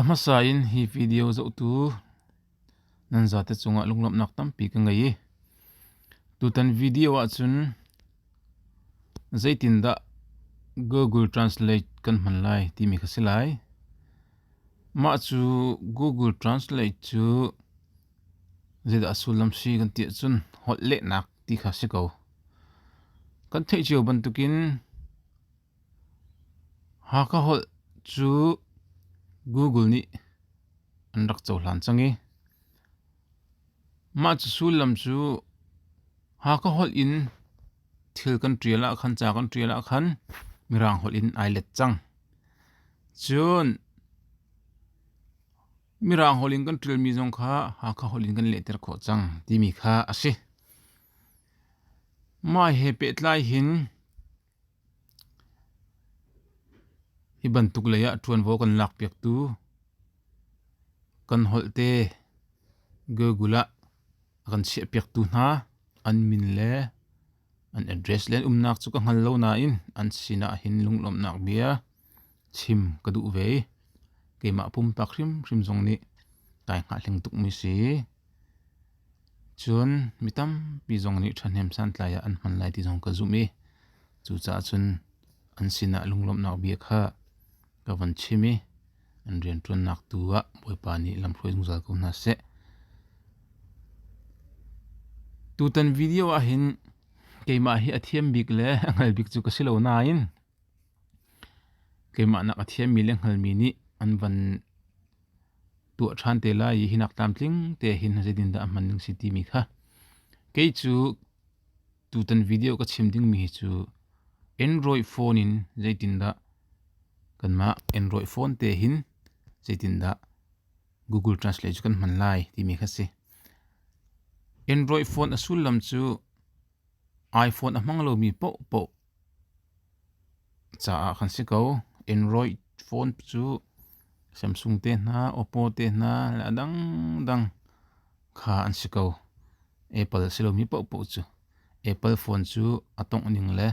A hmasa in hi video zohtu nan zate cungah lunglawmhnak tampi ka ngei i tutan video ahcun zeitindah Google Translate kan hman lai timi kha si lai. Mah cu Google Translate cu zeidah a sullam si kan ti ahcun holh lehnak ti kha si ko. Kan theih cio bantukin Hakha holh cu Google nih an rak cohlan cang i mah cu sullam cu Hakha holh in thil kan ṭial ahkhan ca kan ṭial ahkhan Mirang holh in ai let cang. Cun Mirang holh in kan ṭialmi zong kha Hakha holh in kan lehter khawh cang timi kha a si. Mah he pehtlai hin Hi bantuk lei ah ṭuanvo kan lakpiaktu kan holh te Google ah a kan chiahpiaktu hna an min le an address le an umnak cu ka hngal lo nain an sinah hin lunglawmhnak bia chim ka duh ve i keimah pumpak hrimhrim zong nih kai hngahhlang tukmi si. Cun mi tampi zong nih ṭhahnem santlai ah an hman lai ti zong ka zumh i cucaah cun an sinah lunglawmhnak bia kha ka van chim i an rianṭuannak tu ah Bawipa nih lamhruai zungzal ko hna seh. Tutan video ah hin keimah hi a thiam bik le a hngal bik cu ka si lo nain keimah nak a thiammi le hngalmi nih an van tuah ṭhan te lai i hinak tlamtling te hin zeitindah a hman ning si timi kha kei cu tutan video ka chim dingmi hi cu Android phone in zeitindah kanmah Android phone te hin zeitindah Google Translate cu kan hman lai timi kha si. Android phone a sullam cu iPhone a hmang lomi paohpaoh caah kan si ko. Android phone cu Samsung te hna, Oppo te hna le a dangdang kha an si ko. Apple a si lomi paohpaoh cu Apple phone cu a tongh ning le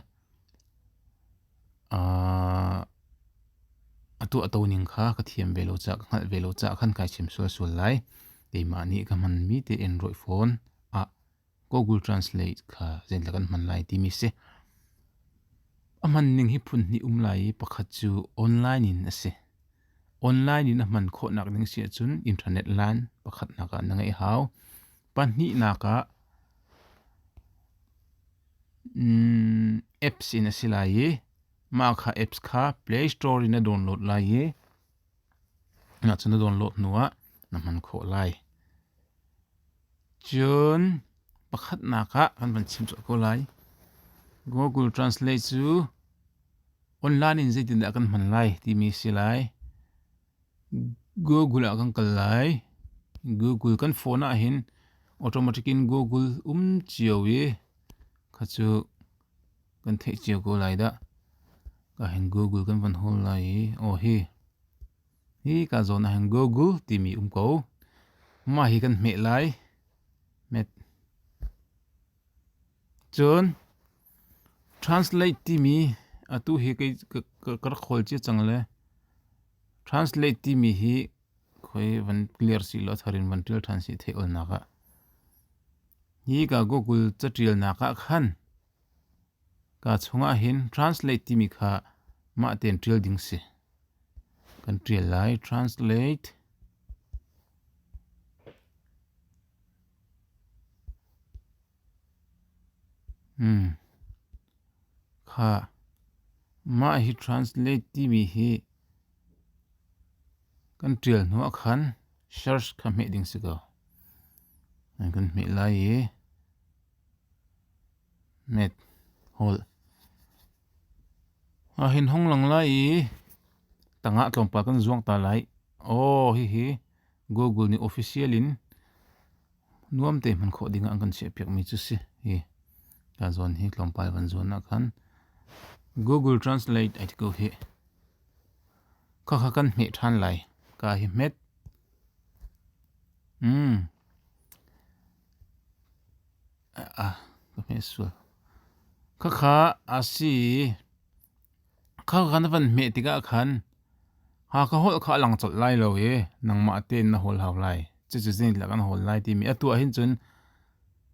a tuahto ning kha ka thiam ve lo caah ka hngalh ve lo caah khan kai chim sualsual lai. Keimah nih ka hmanmi te Android phone ah Google Translate kha zeitindah kan hman lai timi si. A hman ning hi phun hnih um lai i pakhat cu online in a si. Online in a hman khawhnak ding si ahcun internet line pakhatnak ah na ngeih hau. Pahnihnak ah apps in a si lai i mah kha apps kha Play Store in na download lai i mah cu na download hnu ah na hman khawh lai. Cun pakhatnak ah kan van chim colh ko lai. Google Translate cu online in zeitindah kan hman lai timi si lai. Google ah kan kal lai. Google kan phone ah hin automatic in Google um cio i kha cu kan theih cio ko lai dah. Ka hin Google kan van hawl lai i aw hi Hi ka zawn ah hin Google timi um ko. Mah hi kan hmeh lai. Hmet. Cun translate timi atu hi kei ka rak khawl cia cang le translate timi hi khoi van clear si lo thar in van tial than si theih olnak ah. Hi ka Google catialnak ah khan Ka chungah hin translate timi kha mah tein ṭial ding si. Kan ṭial lai translate. Kha mah hi translate timi hi kan ṭial hnu ah khan search kha hmeh ding si ko. Kan hmeh lai i Met holh. Hin hong lang lai i tangah tlawmpal kan zuang ta lai. Aw hihi Google nih official in nuam te hman khawh ding ah an kan chiahpiak mi cu si. Hi ka zawn hi tlawmpal van zuan ah khan Google Translate ai ti ko hi. Khakha kan hmeh ṭhan lai. Ka hi hmet. Ka hmeh sual. Khakha a si. Khakha na van hmeh tikah khan Hakha holh kha a lang colh lai lo i nangmah tein na hawl hau lai. Cucu zeitindah kan hawl lai timi atu ah hin cun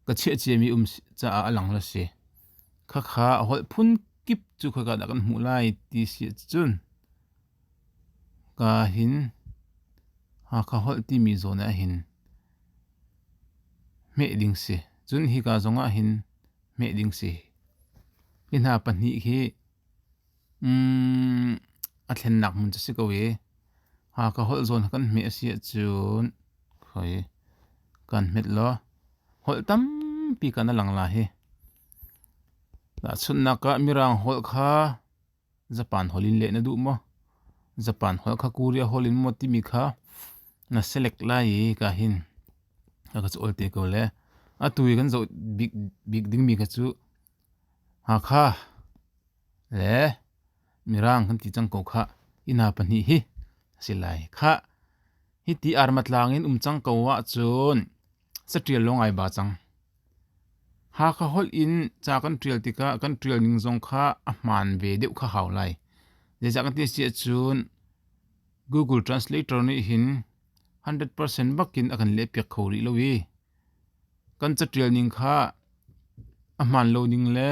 ka chiah ciami um caah a lang lo si. Khakha a holh phun kip cu khoika dah kan hmuh lai ti si cun ka hin Hakha holh timi zawn ah hin hmeh ding si. Cun hika zong ah hin hmeh ding si. Hi hna pahnih hi a thlennak hmun cu si ko i Hakha holh zawn kan hmeh a si ahcun khoi kan hmet law holh tampi kan a lang la hi. Tahchunhnak ah Mirang holh kha Japan holh in leh na duh maw? Japan holh kha Korea holh in maw timi kha na select lai i ka hin ka cu ol te ko le. Atu i kan zoh bik bik dingmi kha cu Hakha le Mirang kan ti cang ko khah. Hi hna pahnih hi a si lai. Khah, hiti armatlang in um cang ko ahcun caṭial lawng ai ba cang. Hakha holh in ca kan ṭial tikah kan ṭial ning zong kha a hmaan ve deuh kha hau lai. Zeicah kan ti a si ahcun Google Translator nih hin 100% bak in a kan lehpiak kho rih lo i kan caṭial ning kha a hmaan lo ning le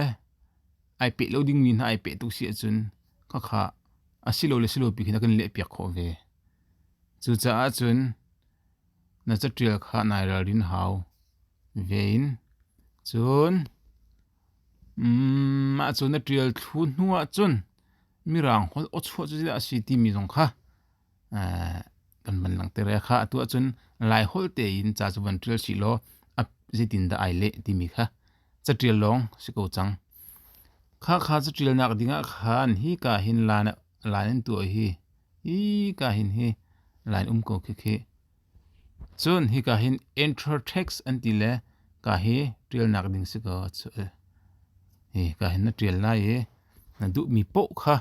ai peh lo dingmi hna ai peh tuk si ahcun khakha a si lo le si lo pi khin a kan lehpiak khawh ve. Cucaah cun na caṭial kha nai ralrin hau ve in cun mah cu na ṭial thlu hnu ahcun mirang holh aw chuah cu zeidah a si timi zong kha kan van langhter i kha atu ahcun Lai holh tein ca cu van ṭial chih law a zeitindah ai leh timi kha caṭial lawng si ko cang. Kha kha caṭialnak dingah khan hika hin laan laan in tuah hi hika hin hi line um ko khi khi. Cun hika hin enter text an ti le ka hi ṭialnak ding si ko. Hi ka hin na ṭial lai i na duhmi paoh kha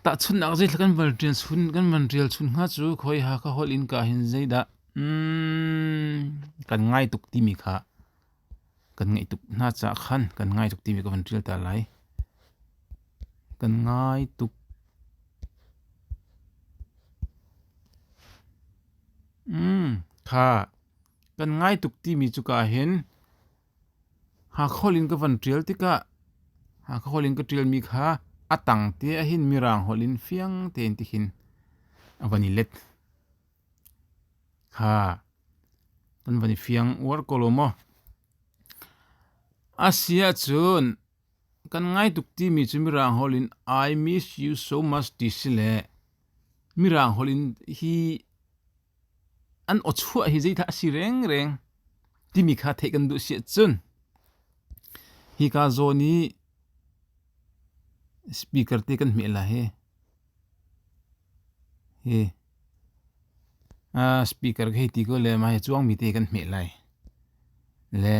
Tahchunhnak zeitluk kan van ṭial chun kan van ṭial chun hnga cu khoi Hakha holh in ka hin zeidah kan ngai tuk timi kha kan ngaih tuk hna caah khan kan ngai tuk timi ka van ṭial ta lai. Kan ngai tuk. Kha kan ngai tuk timi cu ka hin Hakha holh in ka van ṭial tikah Hakha holh in ka ṭialmi kha a tang te ahhin Mirang holh in fiang tein tihin a van i let. Kha kan van i fiang uar ko lo maw? A si ahcun kan ngai tuk timi cu Mirang holh in I miss you so much ti si le Mirang holh in hi an awchuah hi zeidah a si rengreng timi kha theih kan duh si ahcun hika zawn i speaker te kan hmeh lai hi. Hi speaker ka hei ti ko le mah hi cuangmi te kan hmeh lai. Le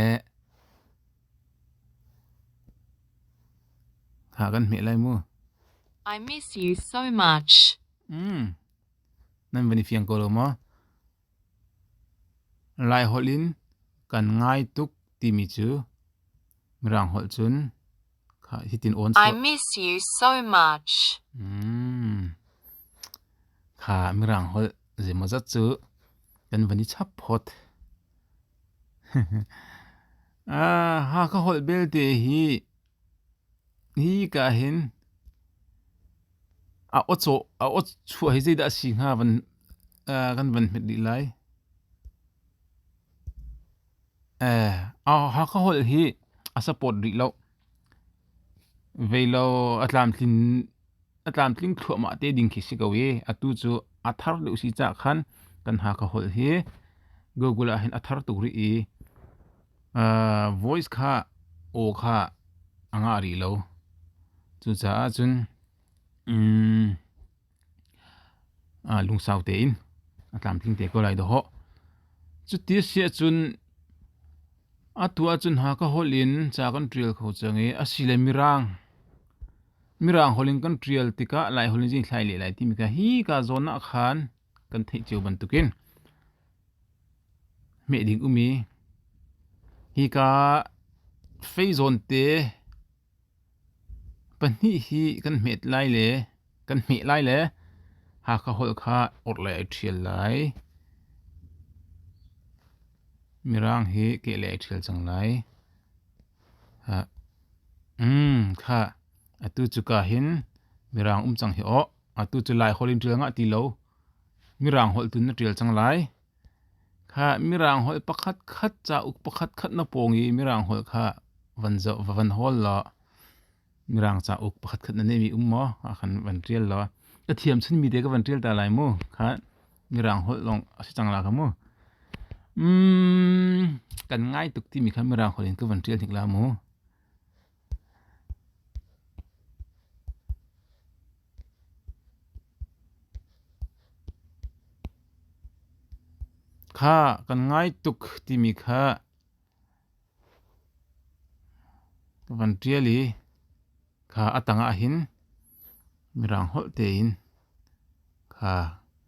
kha kan hmeh lai mu. I miss you so much. Nan van i fiang ko lo maw? Lai holh in kan ngai tuk timi cu Mirang holh cun kha hitin awn I miss you so much. Kha Mirang holh zeimawzat cu kan van i chap phawt. Hakha holh belte hi Hi ka hin a awcawh a awchuah hi zeidah a si hnga van kan van hmet rih lai. Hakha holh hi a support rih lo. Vei lo a tlamtlin a tlamtling thluahmah te ding khi si ko i atu cu a thar deuh si caah khan kan Hakha holh hi Google ah hin a thar tuk rih i Voice kha aw kha a ngah rih lo. Cucaah cun lungsau tein a tlamtling te ko lai dawh. Cuti a si ahcun atu ahcun Hakha holh in ca kan ṭial kho cang i asile Mirang Mirang holh in kan ṭial tikah Lai holh in zei thlai leh lai timi kha hi ka zawn ah khan kan theih cio bantukin Hmeh ding um i hika fei zawn te pahnih hi kan hmet lai le kan hmeh lai le. Hakha holh kha orhlei ai ṭhial lai. Mirang hi kehlei ai ṭhial cang lai. Kha atu cu ka hin Mirang um cang hi aw. Atu cu Lai holh in ṭial ngah ti lo. Mirang holh tu na ṭial cang lai. Kha Mirang holh pakhat khat cauk pakhat khat na pawng i Mirang holh kha van zoh va van hawl law Mirang cauk pakhat khat na neihmi um maw? Ah khan van ṭial law ka thiam chunmi te ka van ṭial ta lai mu. Kha Mirang holh lawng a si cang la kha mu. Kan ngai tuk timi kha Mirang holh in ka van ṭial hnik la mu. Kha kan ngai tuk timi kha ka van ṭial i kha a tangah hin Mirang holh tein kha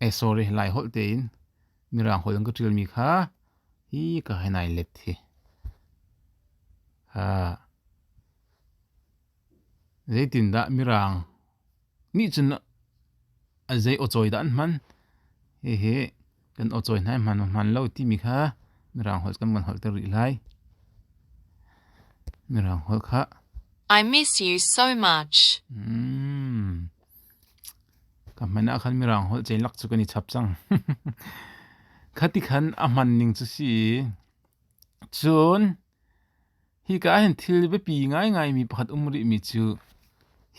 eh sorry Lai holh tein Mirang holh in ka ṭialmi kha hi ka hin ai let hi. Zeitindah Mirang nih cun a zei awcawi dah an hman? Hihi kan awcawi hna hi hman maw hman lo timi kha Mirang holh kan van holhter rih lai. Mirang holh kha. I miss you so much. Ka hman ah khan Mirang holh ceilak cu kan i chap cang. Khati khan a hman ning cu si. Cun hika ah hin thil biapi ngaingaimi pakhat um rihmi cu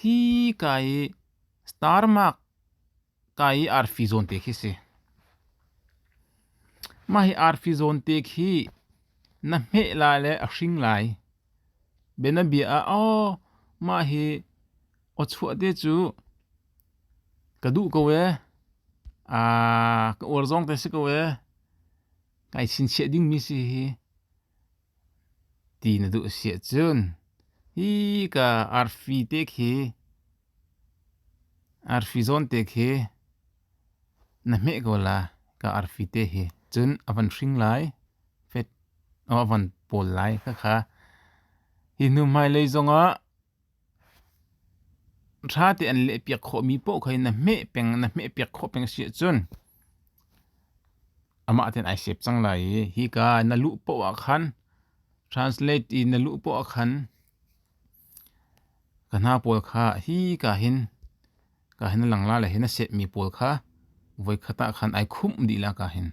hika i star mark ka i arfi zawn te khi si. Mah hi arfi zawn te khi na hmeh lai le a hring lai. Bianabia ah aw mah hi awchuah te cu ka duh ko ee, ka uar zong te si ko ee, kai chinchiah dingmi si hi ti na duh si ahcun hi ka arfi te khi arfi zawn te khi na hmeh ko la ka arfi te hi cun a van hring lai fet a van pawl lai khakha hi hnu hmailei zongah Ṭha tein an lehpiak khawhmi paoh kha na hmeh peng na hmehpiak khawh peng a si ahcun amah tein ai sep cang lai i hika na luh paoh ah khan translate i na luh paoh ah khan ka hna pawl kha hika hin ka hin a lang la le hi na setmi pawl kha voikhat ah khan ai khumh dih la ka hin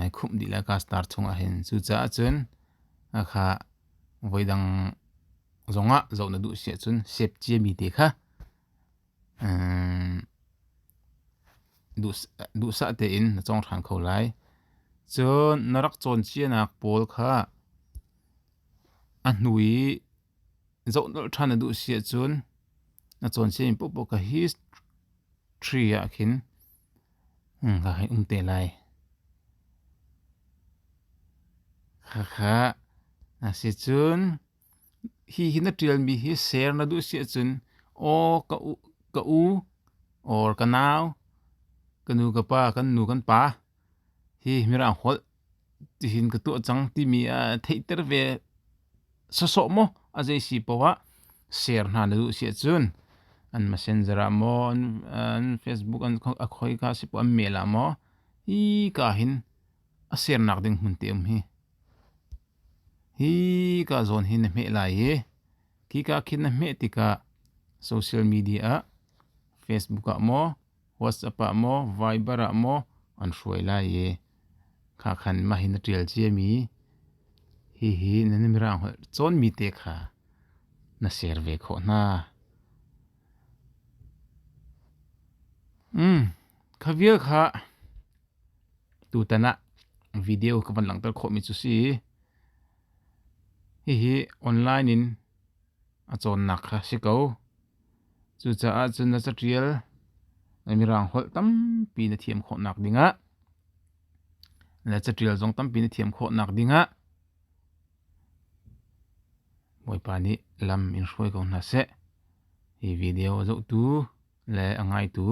ai khumh dih la ka star chungah hin cucaah cun kha voidang zongah zoh na duh si ahcun save ciami te kha duhsah tein na cawng ṭhan kho lai. Cun na rak cawn cianak pawl kha a hnu i zoh nolh ṭhan na duh si ahcun na cawn ciami paohpaoh kha history ah khin ka hei um te lai. Khakha asicun hihi na ṭialmi hi share na duh si ahcun aw ka u, ka u or ka nau, ka nu ka pa, kan nu kan pa hi Mirang holh tihin ka tuah cang timi theihter ve sawsawh maw a zei si paoh ah share hna na duh si ahcun an messenger ah maw an Facebook an a khoika si paoh an mail ah maw hi ka hin a share-nak ding hmun te um hi. Hi ka zawn hi na hmeh lai i khika khin na hmeh tikah social media ah Facebook ah maw WhatsApp ah maw Viber ah maw an hruai lai i kha khan mah hi na ṭial ciami hihi na mirang holh cawnmi te kha na share ve khawh hna. Kha vial kha Tutan ah video ka van langhter khawhmi cu si. Hihi online in a cawnnak kha si ko. Cucaah cun na caṭial na mirang holh tampi na thiam khawhnak dingah na caṭial zong tampi na thiam khawhnak dingah Bawipa nih lam in hruai ko hna seh. Hi video a zohtu le a ngaitu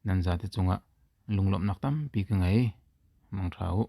nan zate cungah lunglawmhnak tampi ka ngei. Mangṭha u.